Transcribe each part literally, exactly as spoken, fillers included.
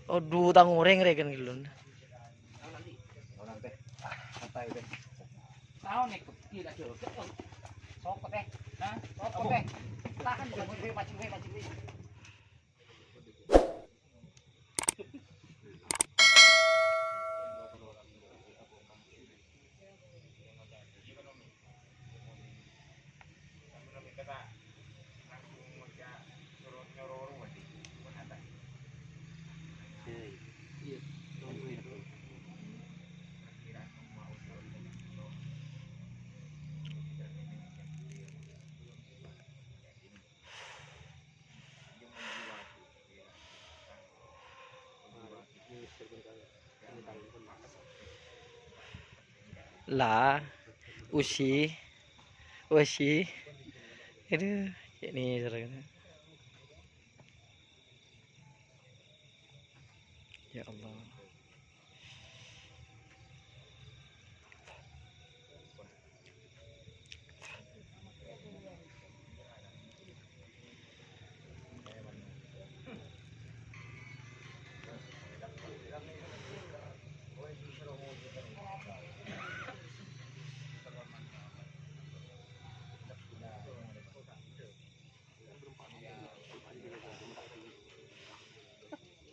Adhu, tang orèng rè kan ghellu. Tahu nih, gila joget. Sokot, eh. Hah? Sokot, eh. Tahan, gue, gue, mancing, gue, mancing, gue. La, usi, usi. Aduh, cè' nèser. Ya Allah.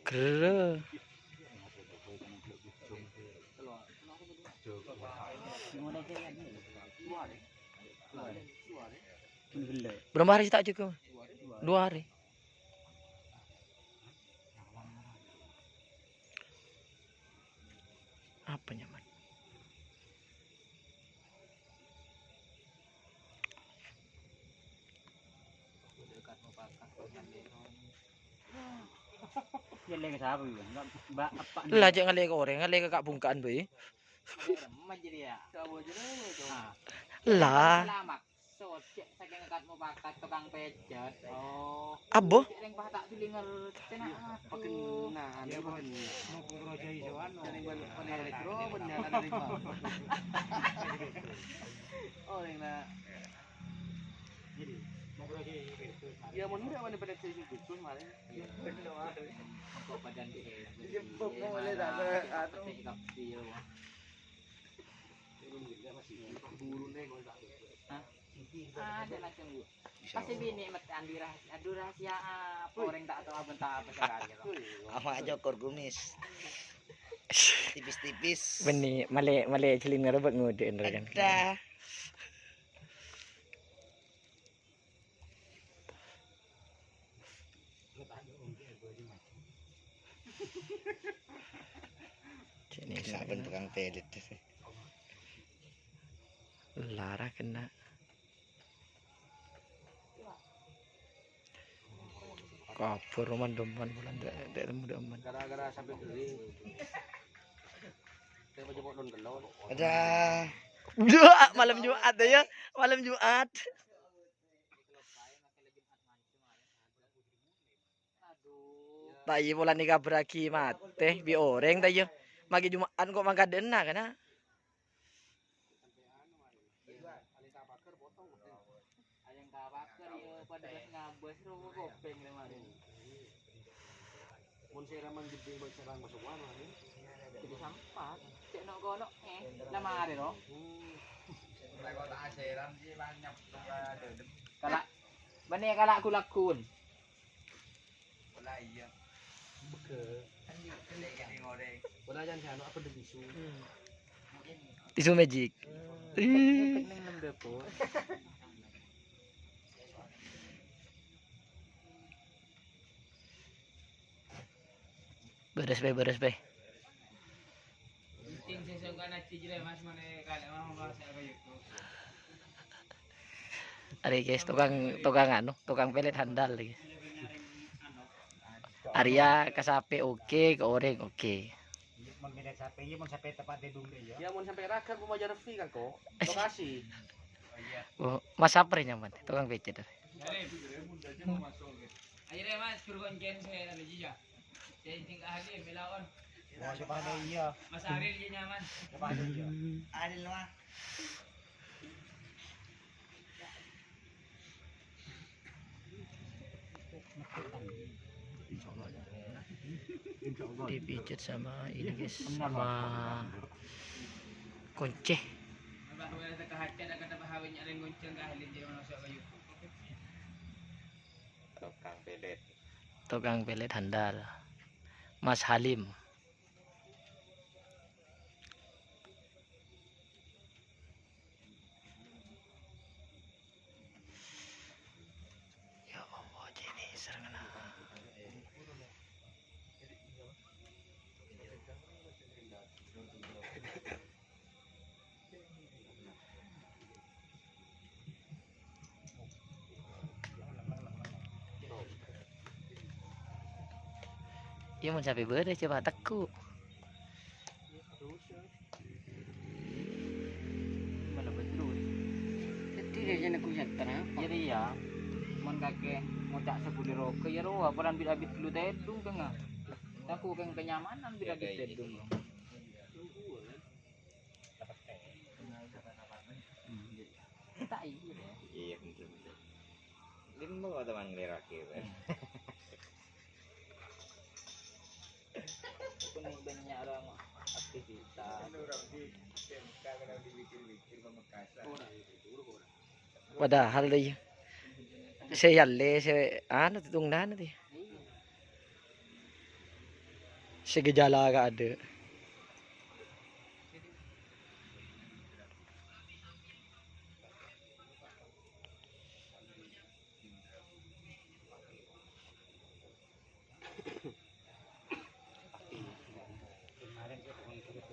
Gerrè. Berapa hari tak cukup? Dua hari. Apa nyaman? Nyellèng sapa, Bang? Enggak, Mbak, apa nih? Lah, cè' ngalè'è ka orèng, ngalè'è ka bungka'an bhâi. Ada remah jadi ya. Coba aja dulu, coba. Ah. Lah. Selamat. So, cè' saking akad mupakat tukang pèjhât. Oh. Abo? Cè' rèng pahata duli ngerti, nah, aku. Pakenna, anu, pakenna. Dari bal-, panelek, bro, bener, dari bal-, oh, yang na-, iya, mon udah mana pada sih khusus, malah. Iya, bener, Mas. Kok badan dia, iya, pokoknya mulai tak ada, anu. Pasti kapil. Hah? Ada macam, Bu. Pasti bini met andi rahasia. Aduh, rahasia apa? Orang tak tahu apa, tak apa sekali, loh. Ama aja kor kumis. Tipis-tipis. Bânnè, malè, malè jhâlin ngarep ngodâ, kan? Ada. Kènè' saben tukang pelet. Lara kena. Kabur roman doman bulan dek, dek temu doman. Gara-gara sampai gering. Saya mau jemput non kelon. Ada. Jumat, malam Jumat ya. Malam Jumat. Ta' iyâ polana èkabârraghi matè bi' orèng, ta' iyâ? Maghi Jum'at kok mangkadâ'na, kana? Mon sè rèman jeding bân serang masowan, jadi sempat. Cek nok-kono, eh, lamare, ro. Kala', bânnè kala' gu-lagghuwân. Lah iya. Pegge'. Wala jan anu apa demi su. Tisu magic. Ih. Ning nem dapur. Beres be, beres be. Arè, guys, tukang, tukang anu, tukang pelet handal, guys. Arèya kasapè oke, ka orèng oke. Mon milih sampè, iyâ, mon sampè tepat di dulu, ya. Ya, mon sampè raga, aku mau Jarvi, kan, kok. Lokasi. Oh, Mas Sapri nyaman, tukang pijit. Ayo deh, Mas, suruh koncen saya ada juga. Saya tinggal hadir, melawan. Mau coba ada iya. Mas Aril aja nyaman. Coba ada iya. Aril mah. Dipijit sama ini, guys, sama kunci. Tukang pelet. Tukang pelet handal. Mas Halim. Ya Allah, Jenny, serangan. Iyâ, mon sampè' bâdâ, coba tekko'. Mana betul? Dhâddhi, dhâddhi, aku center apa? Iyâ, iyâ. Mon kakè ngoca' saghuli roga, iyâ rowa, polana bit-abit ghâllu tèdung, Kang, ah. Aku, Kang, kenyamanan bit-abit tèdung. Iyâ, iyâ. Iyâ, bener, bener. Lima teman ngelirake, Bang. Kuning banyak orang aktivitas. Padahal deh, sè yâ lè, sè anu, tèdung nana deh. Sè gejala ka adâ'.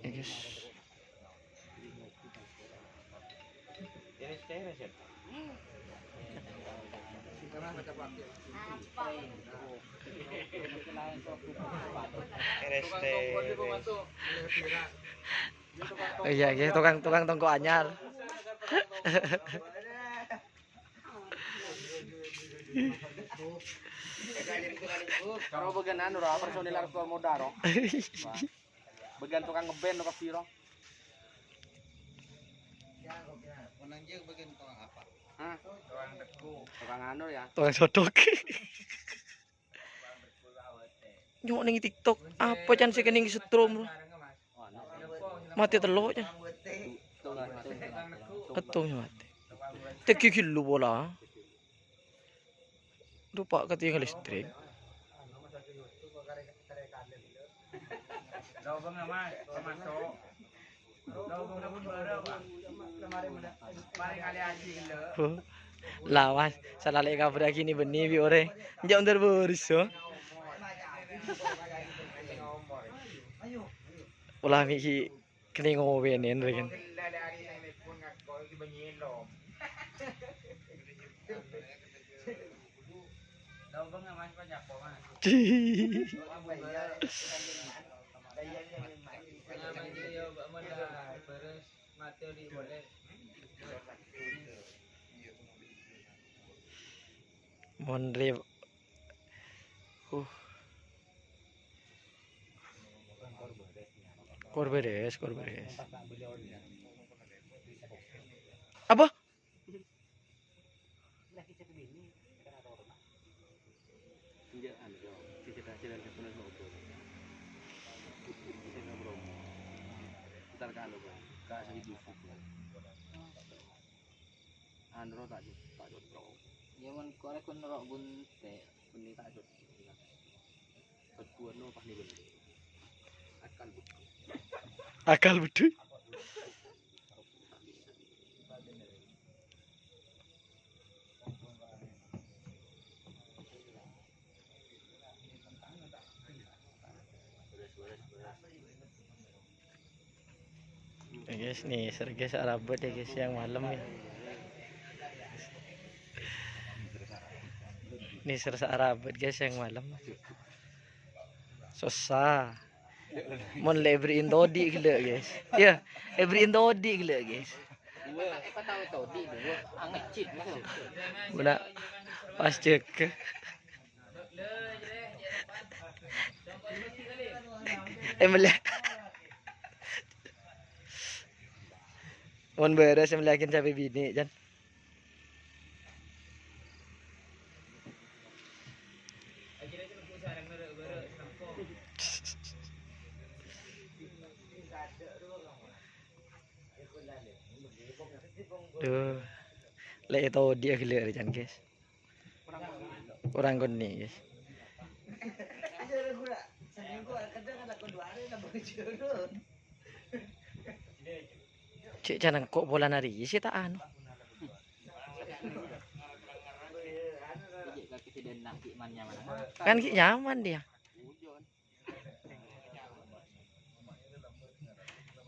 Yes. Oh iya, iya, tukang, tukang tongko' anyar. Karo bâgiyân anu, ro, personil Arto Moda, ro. Bâgiyân tukang ngeband, ro, kabbhi, ro. Hah? Tukang anu, ya. Tukang sodok. Nyok neng TikTok, apa can sè kennèng setrum? Matè tello' can. Settum matè. Tèghi ghâllu pola. Dupa katèngal listrik. Huh. Lawas, salalè kabâr aghini bânnè bi' orèng. Enjâ' ondher bâris, so. Ulah mè' ghi' kennèng ngowènèn, rèken. Mon rè-, uh. Kor bârâs, kor bârâs. Apa? Enjâ', anu, yo, sè cè-, cè-, cè-, cè-, cè-, entar ka anu, ka, ka Sayyid Yusuf, anu, ro, ta', ta' cocok. Ya, mon korè kun ro gunte'. Bânnè ta' cocok. Kedua, no, pas ni bânnè. Akal betul. Akal betul. Ya, guys, nèser, guys, arabât ya, guys, yang malam ya. Nèser sa arabât, guys, yang malam. Susah. Mon lè èberri'in todi' ghellâ', guys. Iyâ, èberri'in todi' ghellâ', guys. Guna pas cek. Eh, mellè. Mon bârâs mellèaghin sapè binè', Jan. Duh. Lè' ètodi'â ghellâ' rè can, guys. Orèng konè', guys. Cè' can engko' polana rèya sè ta' anu. Kan ghi' nyaman dia.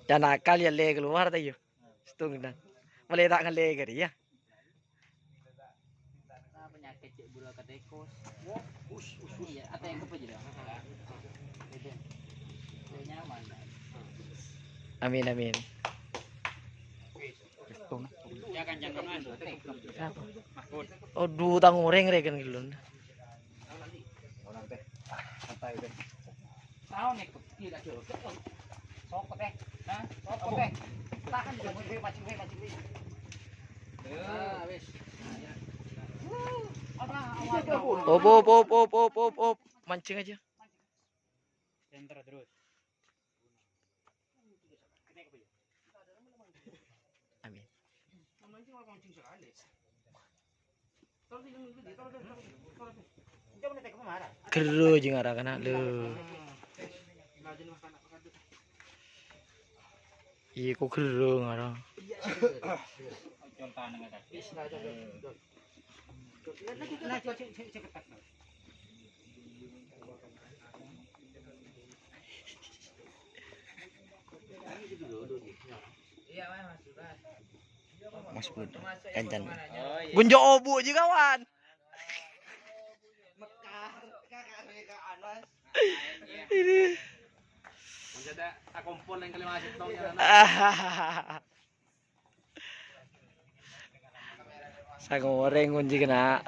Can akal ya lè' kalowar ta' iyâ. Sèttong, nah. Malè ta' ngallè ka rèya. Nah, penyakit cek bulu ke tikus. Iya, atau yang apa aja dong? Nyaman. Amin, amin. Ya, kan, jangan, Mas. Sapa? Mahfud. Aduh, tang orèng rè kan ghi' lon. Tahu nih, gila, gila. Sokot, eh. Nah, sokot, eh. Tahan, mancing, mancing, mancing. Ya, wis. Apa, apa, apa? Op, op, op, op, op, op, op. Mancing aja. Center terus. Amin. Gherrâ jiyâ ngara kana', lho. Iyâ, kok gherrâ ngara. Mas Bud, kancana. Gunjo obu ji, kawan. Ini. Maksudnya, tak kompol yang kelima settong ya, kan? Sangorèng konci kèna.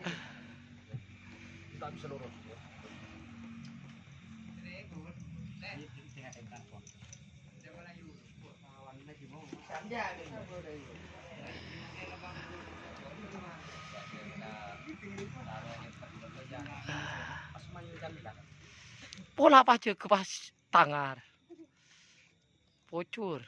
Pola pas jâgâ pas tangar. Pocor.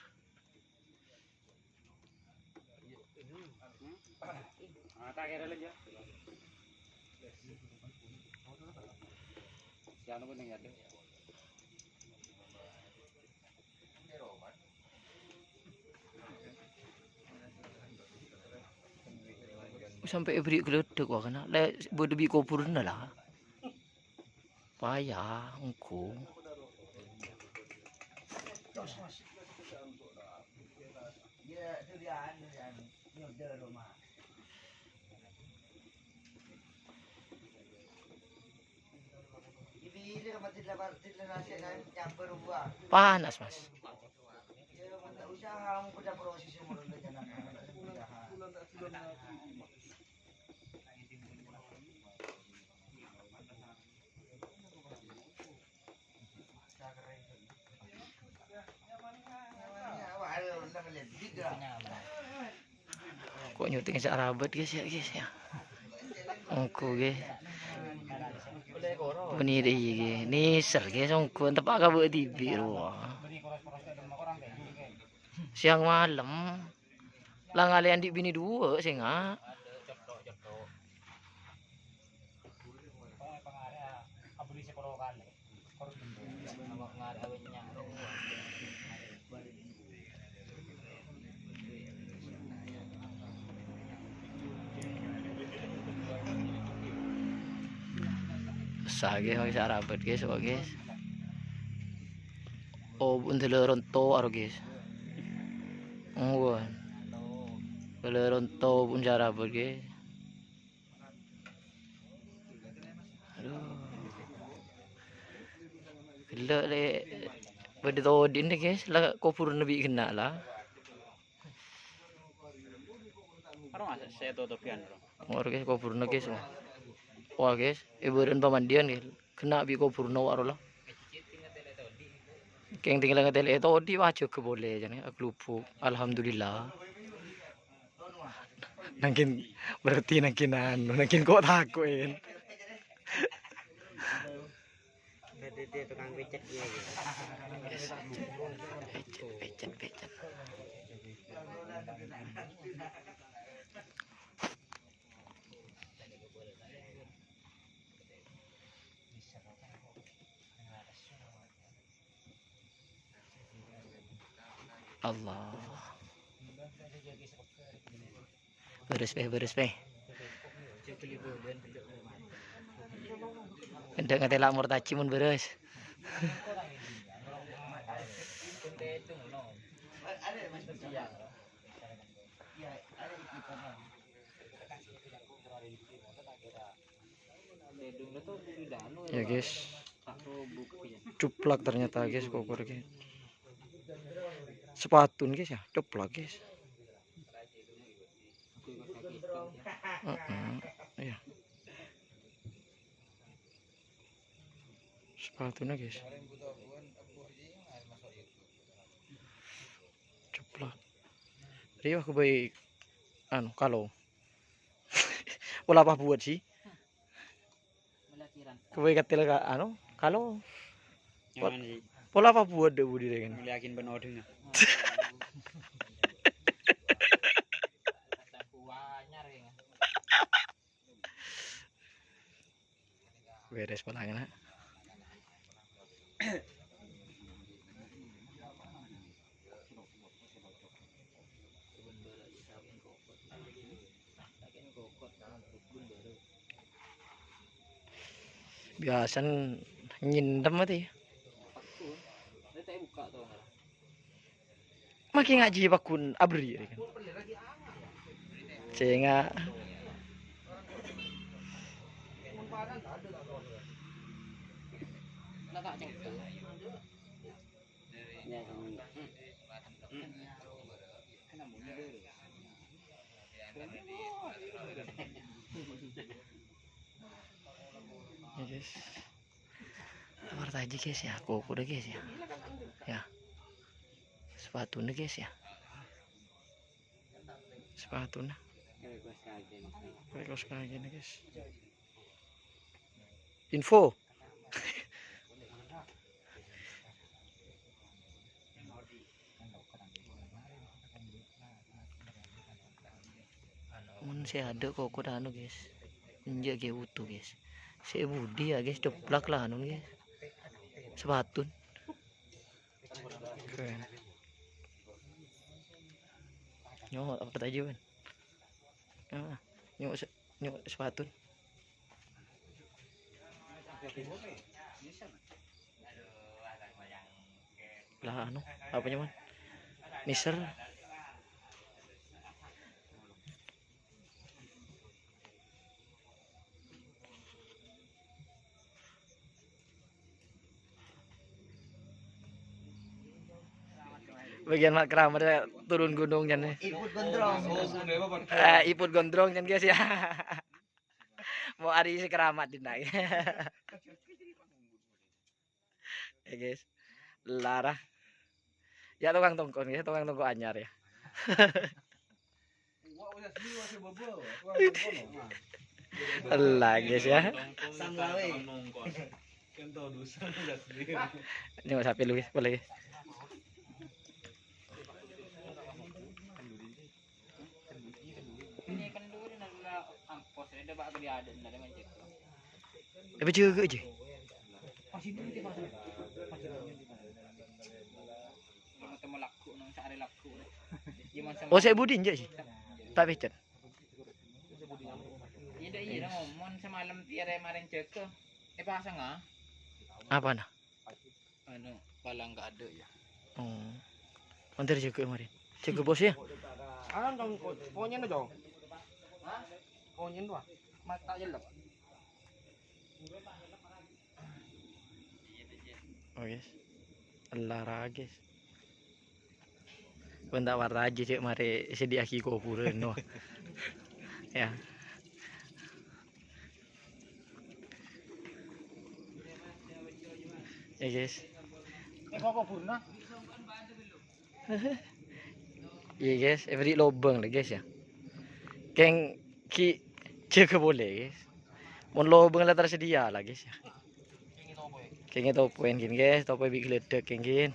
Sampè' èberri' ghâlâdhâk, wah, kèna. Lè' bâdâ bi' kobhurânna, la. Paya, ongghu. Panas, Mas. Kok nyuting sè arabât, guys, ya, guys, ya. Ongghu, guys. Bânnè rè, guys. Nèser, guys, ongghu. Teppa' ka bâ' dhibi' rowa. Sèyang malem. La ngalè andi' binè duwâ', sènga'. Sa, guys, makè sè arabât, guys, kok, guys. Oh, bun dâlâ ronto aro, guys. Wah. Dâlâ ronto bun sè arabât, guys. Aduh. Ghellâ' lè' bâdâ todi'na, guys, la kobhurânna bi' ghenna', la. Aro masa sè totobi anu, Bro? Ora, guys, kobhurânna, guys. Wah, guys, è bârâ'ân pamandiyan, guys. Ghenna' bi' kobhurânna, wa, aro, la. Kèng tèngghâl ngatèlè todi', wah, jâgâ polè, jârèya, aglubuk. Alhamdulillah. Nangkèn, berarti nangkèn anu, nangkèn kok tako', en. Dia tukang pijat dia, gitu. Pijat, pijat, pijat. Allah. Bârâs, Pè, bârâs, Pè. Endâ' ngatela' Murtaji mon bârâs. Ya, guys. Cuplak ternyata, guys, kokoh, guys. Sepatun, guys, ya, cuplak, guys. Heeh, iya. Sepatuna, guys. Cuplak. Riwah kebaik, anu, kalau. Pola apa buat sih? Kebaik katil ka, anu, kalau. Nyaman sih. Pola apa buat deh budi dengan? Mulai yakin penuh dengan. Bârâs polana. Biasana nyindem até. Makkè ngajhi paggun aberri', kan. Sènga'. Ya, guys. Warta aja, guys, ya. Koko deh, guys, ya. Ya. Sepatuna, guys, ya. Sepatuna. Kaos kaki nih, guys. Info. Mon sè adâ' koko dâ' anu, guys. Enjâ' ghi' utuh, guys. Sè budi ya, guys, coplak la anu, guys. Sepatun. Keren. Nyo, apa tadi, Wan? Ah, nyo se-, nyo sepatun. Lah, anu, apa nyaman? Miser. Bagian mak keramat turun gunung kan. Iput Gondrong. Eh, Iput Gondrong kan, guys, ya. Mau ari sè keramat dinna'. Ya, guys. Lara. Ya, tukang tongkon, ya, tukang tongkon anyar, ya. Lah, guys, ya. Ini mau sampai lu, guys, boleh, guys. Apa juga aja? Oh, saya budi enggak sih? Tak becet. Iya, iya, ngomong semalam tiare maren jaga. Eh, pasang, ah. Apa nah? Anu, palang nggak ada ya. Oh. Antar jaga kemarin. Jaga bos ya? Alang dong, ponyen dong. Ponyen tuh. Mata jelek. Oh, guys. Lara, guys. Pon ta' warta aja, cek mare sediaaghi koburan, no. Ya. Ya, guys. Iya, guys, èberri' lobang la, guys, ya. Kèng ghi' jâgâ polè, guys. Mon lobang la tersedia la, guys, ya. Sèngè topèn ghin, guys, topè bi' ghâlâdhâk ghin.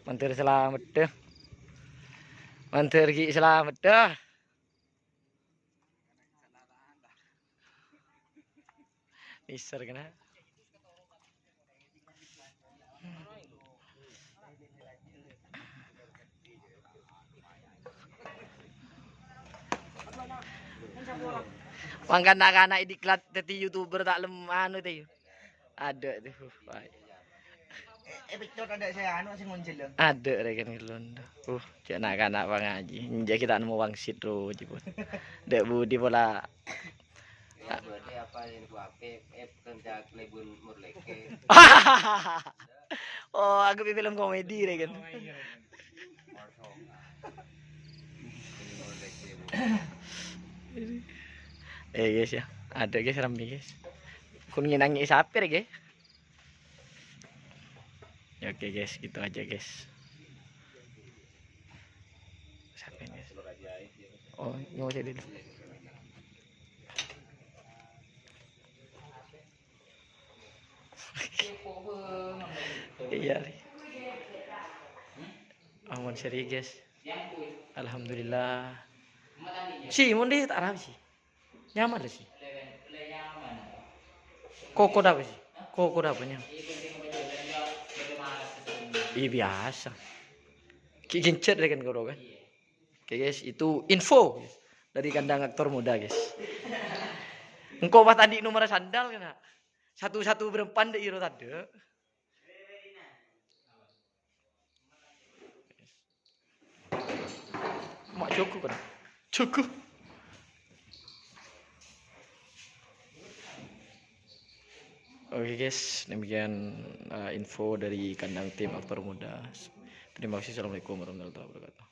Mandhâr salameddhâ. Mandhâr ghi' salameddhâ. Mister kèna. Mangkana na'-kana' è diklat dhâddhi YouTuber ta' lem anu tè. Adâ' tè, uh, baik. Eh, eh, pecot adâ' sè anu, sè ngonjel, lho. Adâ' rèken ngelon. Uh, cè' na'-kana' pangaji. Enjâ' ghi' ta' nemmo wangsit ro, jipun. Dâ' budi pola. Ya, berarti apa yang gua ape? Eh, bukan jak lebun murleke. Oh, aku film komedi rèken. Eh, guys, ya. Adâ', guys, rame, guys. Kun ngenangi sapir, guys. Ya, oke, guys, gitu aja, guys. Siapa ini, guys? Oh, ini masih di. Iyâ, Ri. Ampon seri, guys. Alhamdulillah. Si, mon dhi ta' rabi, si. Nyaman, si. Koko dâpa', si. Koko dâpa', nyaman. Iyâ, biasa. Ki gincet deh kan, koro, kan. Oke, guys, itu info, guys, dari kandang aktor muda, guys. Engko' pas tandhi' nomor sandal kèna. Satu-satu berempan dâ' iro tadâ'. Mak Joko kan? Joko. Oke, guys, demikian, eh, info dari kandang tim aktor muda. Terima kasih. Assalamualaikum warahmatullahi wabarakatuh.